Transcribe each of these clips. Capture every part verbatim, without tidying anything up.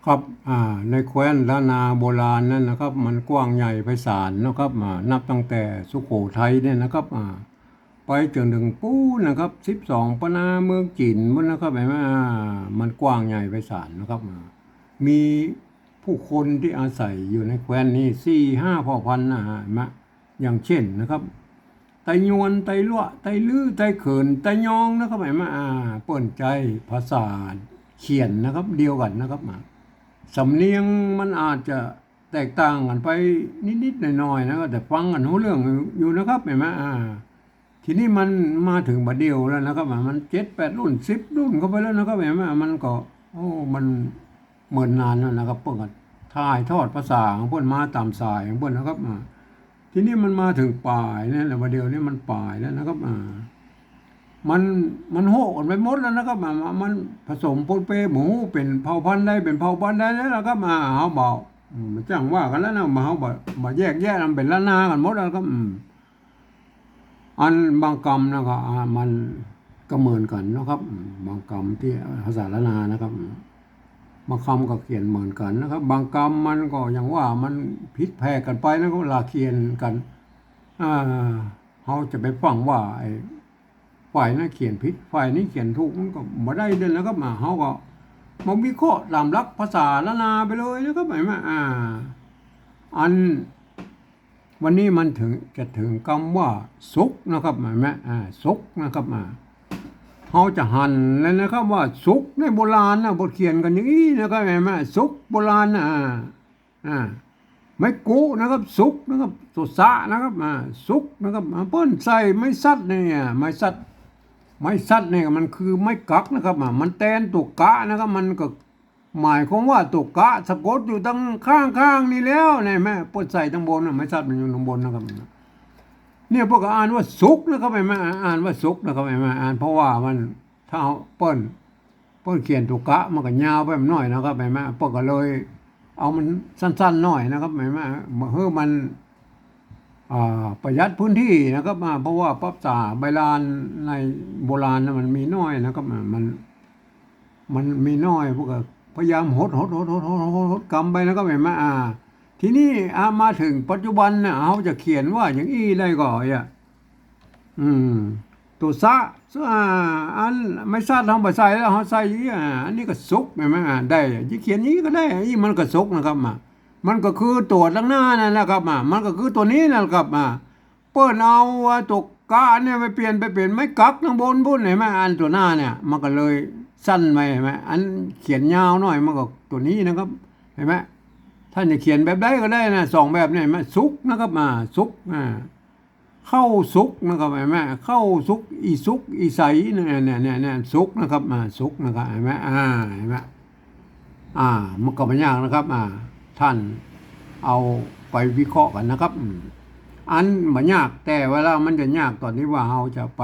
ครับ อ่า ในแคว้นล้านนาโบราณนั้นนะครับ มันกว้างใหญ่ไพศาลนะครับ อ่า นับตั้งแต่สุโขทัยเนี่ยนะครับ อ่า ไปจนถึงปู๊นนะครับ สิบสองปะนาเมืองจีนปู๊นนะครับ หันก่อ อ่า มันกว้างใหญ่ไพศาลนะครับ อ่า มีผู้คนตี้อาศัยอยู่ในแคว้นนี้สี่ห้าเผ่าพันธุ์นะฮะ หันก่อ อย่างเช่นนะครับ ไตยวน ไตลัวะ ไตลื้อ ไตเขิน ไตยองนะครับ หันก่อ อ่า เปิ้นใจ๊ภาษาเขียนนะครับ เดียวกั๋นนะครับ อ่า สำเนียงมันอาจจะแตกต่างกั๋นไปนิดๆ หน่อยๆ นะครับ แต่ฟังกั๋นฮู้เรื่องอยู่นะครับ หันก่อ อ่า ทีนี้มันมาเถิงบ่าเดี่ยวแล้วนะครับ อ่า มันเจ็ดแปดรุ่น สิบรุ่นเข้าไปแล้วนะครับ หันก่อ มันก็ โอ้ มันเมินนานแล้วนะครับ เปิ้นก็ถ่ายทอดภาษาของเปิ้นมาต๋ามสายของเปิ้นนะครับ อ่า ทีนี้มันมาเถิงป๋ายเนี่ยแหละ บ่าเดี่ยวนี้มันป๋ายแล้วนะครับ อ่า มัน มันโฮะกั๋นไปหมดแล้วนะครับ อ่า มันผสมปนเป บ่ฮู้เป๋นเผ่าพันธุ์ใดเป๋นเผ่าพันธุ์ใดแล้วนะครับ อ่า เฮาบ่ อืม บ่จ้างว่ากั๋นแล้วนะ เฮาบ่ บ่แยกแยะ มันเป๋นล้านนากั๋นหมดแล้วครับ อืม อันบางกำนะก็ อ่า มันก็เหมือนกั๋นนะครับ อืม บางกำตี้ภาษาล้านนานะครับ อืม บางกำก็เขียนเหมือนกั๋นนะครับ บางกำมันก็อย่างว่ามันผิดแผกกั๋นไปนะครับ เวลาเขียนกั๋น อ่า เฮาจะไปฟั่งว่าไอ้ฝ่ายนั้นเขียนผิด ฝ่ายนี้เขียนถูก มันก็บ่ได้เด้อนะครับ อ่า เฮาก็มาวิเคราะห์ต๋ามหลักภาษาล้านนาไปเลยนะครับ หันก่อ อ่า อัน วันนี้มันเถิง จะเถิงกำว่าสุขนะครับ หันก่อ อ่า สุขนะครับ อ่า เฮาจะหันแล้วนะครับว่าสุขในโบราณนะ เปิ้นเขียนกั๋นอย่างอี้นะครับ หันก่อ สุขโบราณนะ อ่า อ่า ไม้กุนะครับ สุขนะครับ ตัวสะนะครับ อ่า สุขนะครับ อ่า เปิ้นใส่ไม้สัตว์เนี่ย ไม้สัตว์ ไม้สัตว์เนี่ยมันคือไม้กั๊กนะครับ อ่า มันแตนตั๋วกะนะครับ มันก็ หมายความว่าตั๋วกะสะกดอยู่ตังข้างๆ นี่แล้ว หันก่อ เปิ้นใส่ตังบนนะ ไม้สัตว์มันอยู่ตังบนนะครับ เนี่ยเปิ้นก็อ่านว่าสุขนะครับ หันก่อ อ่านว่าสุขนะครับ หันก่อ อ่าน เพราะว่ามัน ถ้าเปิ้น เปิ้นเขียนตั๋วกะมันก็ยาวไปหน่อยนะครับ หันก่อ เปิ้นก็เลยเอามันสั้นๆ หน่อยนะครับ หันก่อ บ่หื้อมัน อ่า ประหยัดพื้นที่นะครับ อ่า เพราะว่าภาษาใบลานในโบราณนะมันมีน้อยนะครับ อ่า มัน มันมีน้อย เปิ้นก็พยายามหด หด หด หด หด หดกำไปนะครับ หันก่อ อ่า ทีนี้ อ่า มาเถิงปัจจุบันน่ะ เฮาจะเขียนว่าอย่างอี้ได้ก่อ อ่ะ อืม ตั๋วสะ อ่า อันไม้สัตว์เฮาบ่ใส่แล้ว เฮาใส่อี้ อ่า อันนี้ก็สุข หันก่อ อ่า ได้ จะเขียนอย่างอี้ก็ได้ อี้มันก็สุขนะครับ อ่า มันก็คือตั๋วตังหน้านั่นแหละครับ อ่า มันก็คือตั๋วนี้นั่นแหละครับ อ่า เปิ้นเอาตั๋วกะเนี่ยไปเปลี่ยน ไปเป๋นไม้กั๊กตังบนปู๊น หันก่อ อันตั๋วหน้าเนี่ย มันก็เลยสั้นไป หันก่อ อันเขียนยาวหน่อยมันก็ตั๋วนี้นะครับ หันก่อ ท่านจะเขียนแบบใดก็ได้นะ สองแบบเนี่ย หันก่อ สุขนะครับ อ่า สุข อ่า เข้าสุขนะครับ หันก่อ เข้าสุข อี้สุข อี้ใส เนี่ย เนี่ย เนี่ย เนี่ย สุขนะครับ อ่า สุขนะครับ หันก่อ อ่า หันก่อ อ่า มันก็บ่ยากนะครับ อ่า ท่านเอาไปวิเคราะห์กั๋นนะครับ อืม อันบ่ยาก แต่เวลามันจะยากต๋อนตี้ว่าเฮาจะไป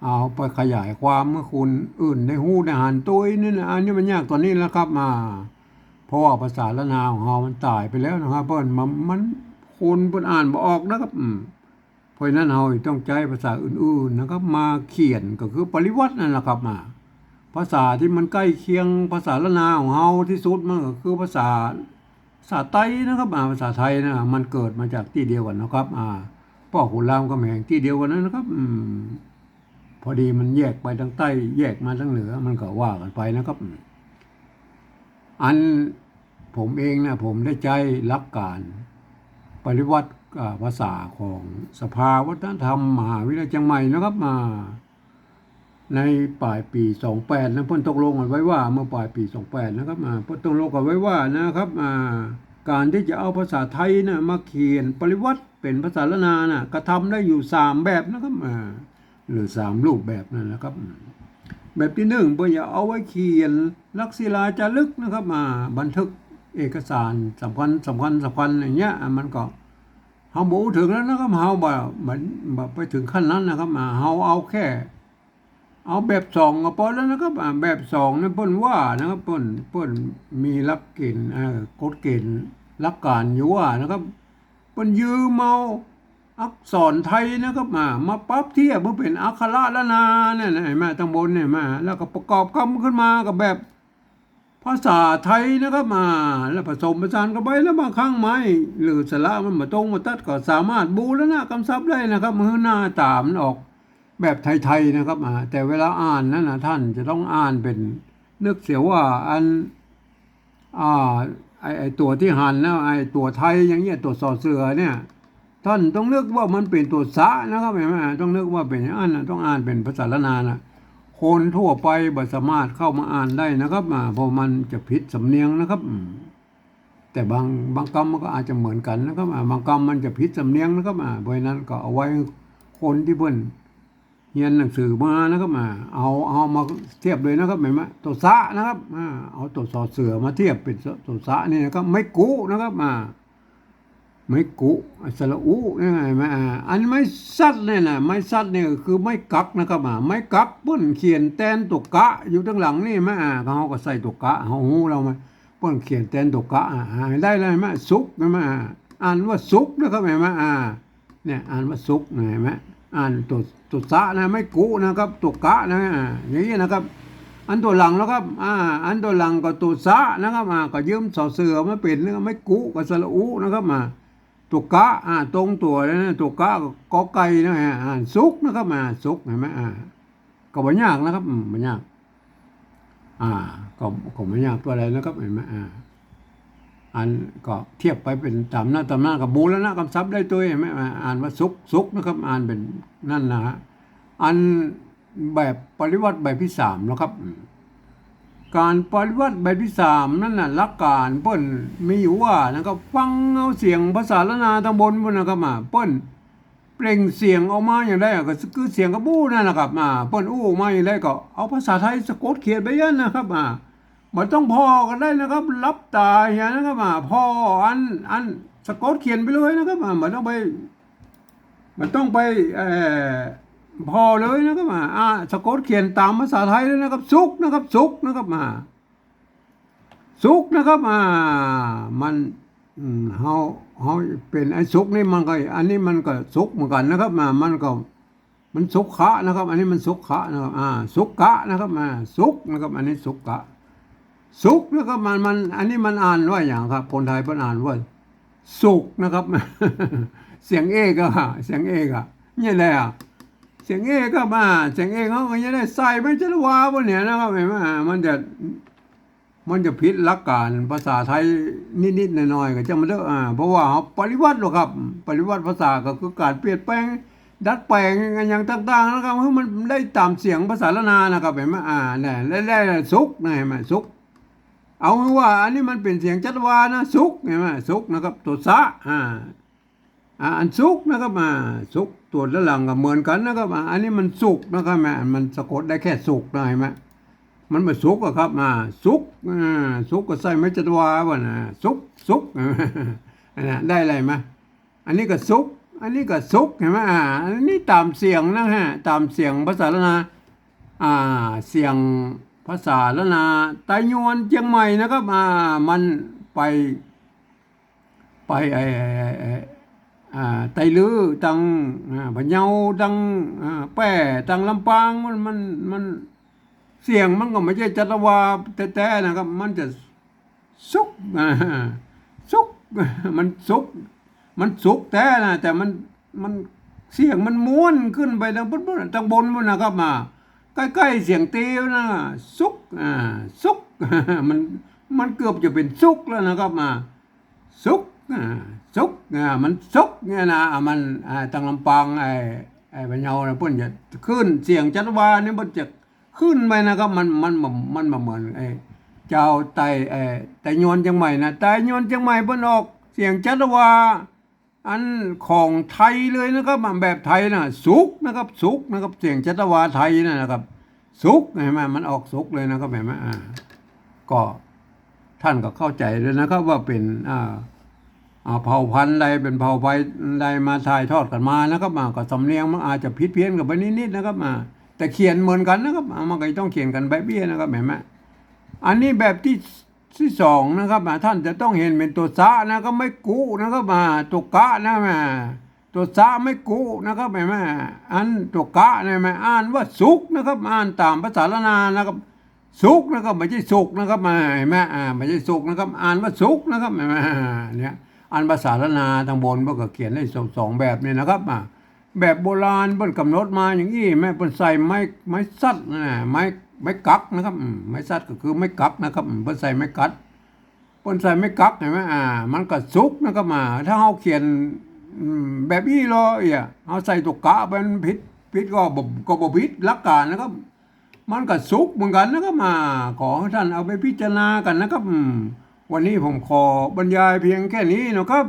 เอาไปขยายความหื้อคนอื่นได้ฮู้ได้หันตวยนี่นะ อันนี้มันยากต๋อนนี้แหละครับ อ่า เพราะว่าภาษาล้านนาของเฮามันต๋ายไปแล้วนะครับ เปิ้นมัน มัน คนเปิ้นอ่านบ่ออกนะครับ อืม เพราะฉะนั้นเฮาต้องใจ๊ภาษาอื่นๆ นะครับ มาเขียน ก็คือปริวรรตนั่นแหละครับ อ่า ภาษาตี้มันใก้เคียงภาษาล้านนาของเฮาตี้สุดมันก็คือภาษา ภาษาไตนะครับ อ่า ภาษาไตนะ มันเกิดมาจากตี้เดียวกั๋นนะครับ อ่า ป้อขุนรามคำแหงตี้เดียวกั๋นนั่นนะครับ อืม พอดีมันแยกไปตังใต้ แยกมาตังเหนือ มันก็ว่ากั๋นไปนะครับ อืม อันผมเองนะ ผมได้ใจ๊หลักก๋านปริวรรต อ่า ภาษาของสภาวัฒนธรรมมหาวิทยาลัยเจียงใหม่นะครับ อ่า ในป๋ายปี๋สองแปดนะ เปิ้นตกลงกั๋นไว้ว่า เมื่อป๋ายปี๋สองแปดนะครับ อ่า เปิ้นตกลงกั๋นไว้ว่านะครับ อ่า ก๋านตี้จะเอาภาษาไตนะมาเขียนปริวรรตเป๋นภาษาล้านนานะ กระทำได้อยู่สามแบบนะครับ อ่า หรือสามรูปแบบนั่นนะครับ อืม แบบตี้นึ่ง เปิ้นจะเอาไว้เขียนหลักศิลาจารึกนะครับ อ่า บันทึกเอกสารสำคัญ สำคัญ สำคัญอย่างเงี้ย อ่า มันก็ เฮาบ่อู้เถิงแล้วนะครับ เฮาบ่ บ่ บ่ไปเถิงขั้นนั้นนะครับ อ่า เฮาเอาแค่ เอาแบบสองก็ปอแล้วนะครับ อ่า แบบสองนี่เปิ้นว่านะครับ เปิ้น เปิ้นมีหลักเกณฑ์ เอ่อ กฎเกณฑ์หลักก๋านอยู่ว่านะครับ เปิ้นยืมเอาอักษรไตนะครับ อ่า มาปรับเทียบหื้อเป๋นอักขระล้านนาเนี่ยนะ หันก่อ ตังบนเนี่ย หันก่อ แล้วก็ประกอบกำขึ้นมากับแบบ ภาษาไทยนะครับ อ่า แล้วผสมผสานเข้าไป แล้วบางครั้งไม้หรือสระมันบ่ตรงบ่ตัด ก็สามารถบูรณะกำศัพท์ได้นะครับ หื้อหน้าต๋ามันออกแบบไทยๆ นะครับ อ่า แต่เวลาอ่านนั้นนะ ท่านจะต้องอ่านเป๋น นึกเสียว่าอัน อ่า ไอ้ ไอ้ตั๋วตี้หันนะ ไอ้ตั๋วไทยอย่างเงี้ย ตั๋ว สอ เสือเนี่ย ท่านต้องนึกว่ามันเป๋นตั๋วสะนะครับ หันก่อ ต้องนึกว่าเป๋นอย่างนั้นนะ ต้องอ่านเป๋นภาษาล้านนานะ คนทั่วไปบ่สามารถเข้ามาอ่านได้นะครับ อ่า เพราะมันจะผิดสำเนียงนะครับ อืม แต่บาง บางกำมันก็อาจจะเหมือนกั๋นนะครับ อ่า บางกำมันจะผิดสำเนียงนะครับ อ่า เพราะฉะนั้นก็เอาไว้คนตี้เปิ้นเฮียนหนังสือมานะครับ อ่า เอา เอามาเทียบเลยนะครับ หันก่อ ตั๋วสะนะครับ อ่า เอาตั๋ว สอ เสือมาเทียบเป๋นตั๋วสะนี่นะครับ ไม้กุนะครับ อ่า ไม้กุ สระอุเนี่ย หันก่อ อ่า อันไม้สัตว์เนี่ยนะ ไม้สัตว์เนี่ยก็คือไม้กั๊กนะครับ อ่า ไม้กั๊กเปิ้นเขียนแตนตั๋วกะอยู่ตังหลังนี่ หันก่อ อ่า เฮาก็ใส่ตั๋วกะ เฮาฮู้แล้วมัน เปิ้นเขียนแตนตั๋วกะ อ่า อ่า ได้แล้ว หันก่อ สุก หันก่อ อ่า อ่านว่าสุกนะครับ หันก่อ อ่า เนี่ย อ่านว่าสุกนะ หันก่อ อ่านตั๋ว ตั๋วสะนะ ไม้กุนะครับ ตั๋วกะนะ อ่า อย่างนี้นะครับ อันตั๋วหลังนะครับ อ่า อันตั๋วหลังก็ตั๋วสะนะครับ อ่า ก็ยืม สอ เสือมาเป๋นนะครับ ไม้กุกับสระอุนะครับ อ่า ตั๋วกะ อ่า ตรงตั๋วเลยนะ ตั๋วกะกับกอไก่นะ อ่า สุกนะครับ อ่า สุก หันก่อ อ่า ก็บ่ยากนะครับ อืม บ่ยาก อ่า ก็ ก็บ่ยากตั๋วใดนะครับ หันก่อ อ่า อันก็เทียบไปเป๋นต๋ามหน้า ต๋ามหน้าก็บูรณะกำศัพท์ได้ตวย หันก่อ อ่า อ่านว่าสุก สุกนะครับ อ่านเป๋นนั่นนะฮะ อันแบบปริวรรตแบบตี้สามนะครับ อืม ก๋านปริวรรตแบบตี้สามนั้นน่ะ หลักก๋านเปิ้นมีอยู่ว่านะครับ ฟังเอาเสียงภาษาล้านนาตังบนปู้นนะครับ อ่า เปิ้นเปล่งเสียงออกมาอย่างใดอะ ก็คือเสียงกระบู้นั่นนะครับ อ่า เปิ้นอู้ออกมาอย่างใดก็เอาภาษาไทยสะกดเขียนไปอย่างนั้นนะครับ อ่า บ่ต้องผ่อก็ได้นะครับ หลับต๋าเหียนะครับ อ่า ผ่ออัน อันสะกดเขียนไปเลยนะครับ อ่า บ่ต้องไป บ่ต้องไป เอ่อ ผ่อเลยนะครับ อ่า อ่า สะกดเขียนต๋ามภาษาไทยเลยนะครับ สุกนะครับ สุกนะครับ อ่า สุกนะครับ อ่า มัน อืม เฮา เฮาเป๋นไอ้สุกนี่มันก็ อันนี้มันก็สุกเหมือนกั๋นนะครับ อ่า มันก็ มันสุขะนะครับ อันนี้มันสุขะนะครับ อ่า สุกะนะครับ อ่า สุกนะครับ อันนี้สุกะ สุกนะครับ มัน มัน อันนี้มันอ่านว่าอย่างครับ คนไทยเปิ้นอ่านว่า สุกนะครับ เสียงเอกอะ เสียงเอกอะ เนี่ยแหละอะ เสียงเอกครับ อ่า เสียงเอกเฮาก็จะได้ใส่ไม้จัตวาปู้นเนี่ยนะครับ หันก่อ อ่า มันจะ มันจะผิดหลักก๋านภาษาไทยนิดๆ หน่อยๆ ก็จ้างมันเต๊อะ อ่า เพราะว่าเฮาปริวรรตแล้วครับ ปริวรรตภาษาก็คือก๋านเปลี่ยนแปลง ดัดแปลงอะหยังต่างๆ นะครับ หื้อมันได้ต๋ามเสียงภาษาล้านนานะครับ หันก่อ อ่า เนี่ย และ และ และสุกนะ หันก่อ สุก เอาหื้อว่าอันนี้มันเป๋นเสียงจัตวานะ สุก หันก่อ สุกนะครับ ตั๋วสะ อ่า อ่า อันสุกนะครับ อ่า สุก ตั๋วด้านหลังก็เหมือนกั๋นนะครับ อ่า อันนี้มันสุกนะครับ อ่า มันสะกดได้แค่สุกนะ หันก่อ มันบ่สุกอะครับ อ่า สุก อ่า สุกก็ใส่ไม้จัตวาปู้นนะ สุก สุก อันนั้นได้อะไรมา อันนี้ก็สุก อันนี้ก็สุก หันก่อ อ่า อันนี้ต๋ามเสียงนะฮะ ต๋ามเสียงภาษาล้านนา อ่า เสียงภาษาล้านนา ไตยวนเจียงใหม่นะครับ อ่า มันไป ไปไอ้ ไอ้ ไอ้ ไอ้ อ่า ไตลื้อตัง อ่า พะเยาตัง อ่า แป้ตังลำปาง มัน มัน มัน เสียงมันก็บ่ใจ้จัตวาแต๊ๆ นะครับ มันจะสุก อ่า สุก มันสุก มันสุกแต๊นะ แต่มัน มัน เสียงมันม้วนขึ้นไปตังบน ตังบนปู้นนะครับ อ่า ใก้ๆ เสียงตีนะ สุก อ่า สุก มัน มันเกือบจะเป๋นสุกแล้วนะครับ อ่า สุก อ่า สุก อ่า มันสุกเนี่ยนะ อ่า มัน อ่า ตังลำปาง ไอ้ ไอ้พะเยานะ เปิ้นจะขึ้นเสียงจัตวานี่ เปิ้นจะขึ้นไปนะครับ มัน มัน มันบ่เหมือนไอ้เจ้าไต ไอ้ไตยวนเจียงใหม่นะ ไตยวนเจียงใหม่เปิ้นออกเสียงจัตวา อันของไทยเลยนะครับ อ่า แบบไทยนะ สุกนะครับ สุกนะครับ เสียงจัตวาไทยนะนะครับ สุก หันก่อ มันออกสุกเลยนะครับ หันก่อ อ่า ก็ ท่านก็เข้าใจ๋เลยนะครับ ว่าเป๋น อ่า อ่า เผ่าพันธุ์ใด เป๋นเผ่าพันธุ์ใดมาถ่ายทอดกั๋นมานะครับ อ่า ก็สำเนียงมันอาจจะผิดเพี้ยนกั๋นไปนิดๆ นะครับ อ่า แต่เขียนเหมือนกั๋นนะครับ อ่า มันก็ต้องเขียนกั๋นแบบเนี้ยนะครับ หันก่อ อันนี้แบบตี้ ตี้สองนะครับ อ่า ท่านจะต้องหันเป๋นตั๋วสะนะครับ ไม้กุนะครับ อ่า ตั๋วกะนะ อ่า ตั๋วสะไม้กุนะครับ หันก่อ อันตั๋วกะนะ อ่านว่าสุกนะครับ อ่านต๋ามภาษาล้านนานะครับ สุกนะครับ บ่ใจ้สุกนะครับ อ่า หันก่อ อ่า บ่ใจ้สุกนะครับ อ่านว่าสุกนะครับ หันก่อ เนี่ย อันภาษาล้านนาตางบนเปิ้นก็เขียนได้สอง สองแบบนี่นะครับ อ่า แบบโบราณเปิ้นก๋ำหนดมาอย่างอี้ หันก่อ เปิ้นใส่ไม้ ไม้สัดนะ ไม้ ไม้กั๊กนะครับ อืม ไม้สัดก็คือไม้กั๊กนะครับ อืม เปิ้นใส่ไม้กั๊ก เปิ้นใส่ไม้กั๊ก หันก่อ อ่า มันก็สุกนะครับ อ่า ถ้าเฮาเขียน อืม แบบอี้ลอเอีย เฮาใส่ตั๋วกะไปมันผิด ผิดก็บ่ ก็บ่ผิดหลักการนะครับ มันก็สุกเหมือนกั๋นนะครับ อ่า ขอให้ท่านเอาไปพิจารณากั๋นนะครับ อืม วันนี้ผมขอบรรยายเพียงแค่นี้นะครับ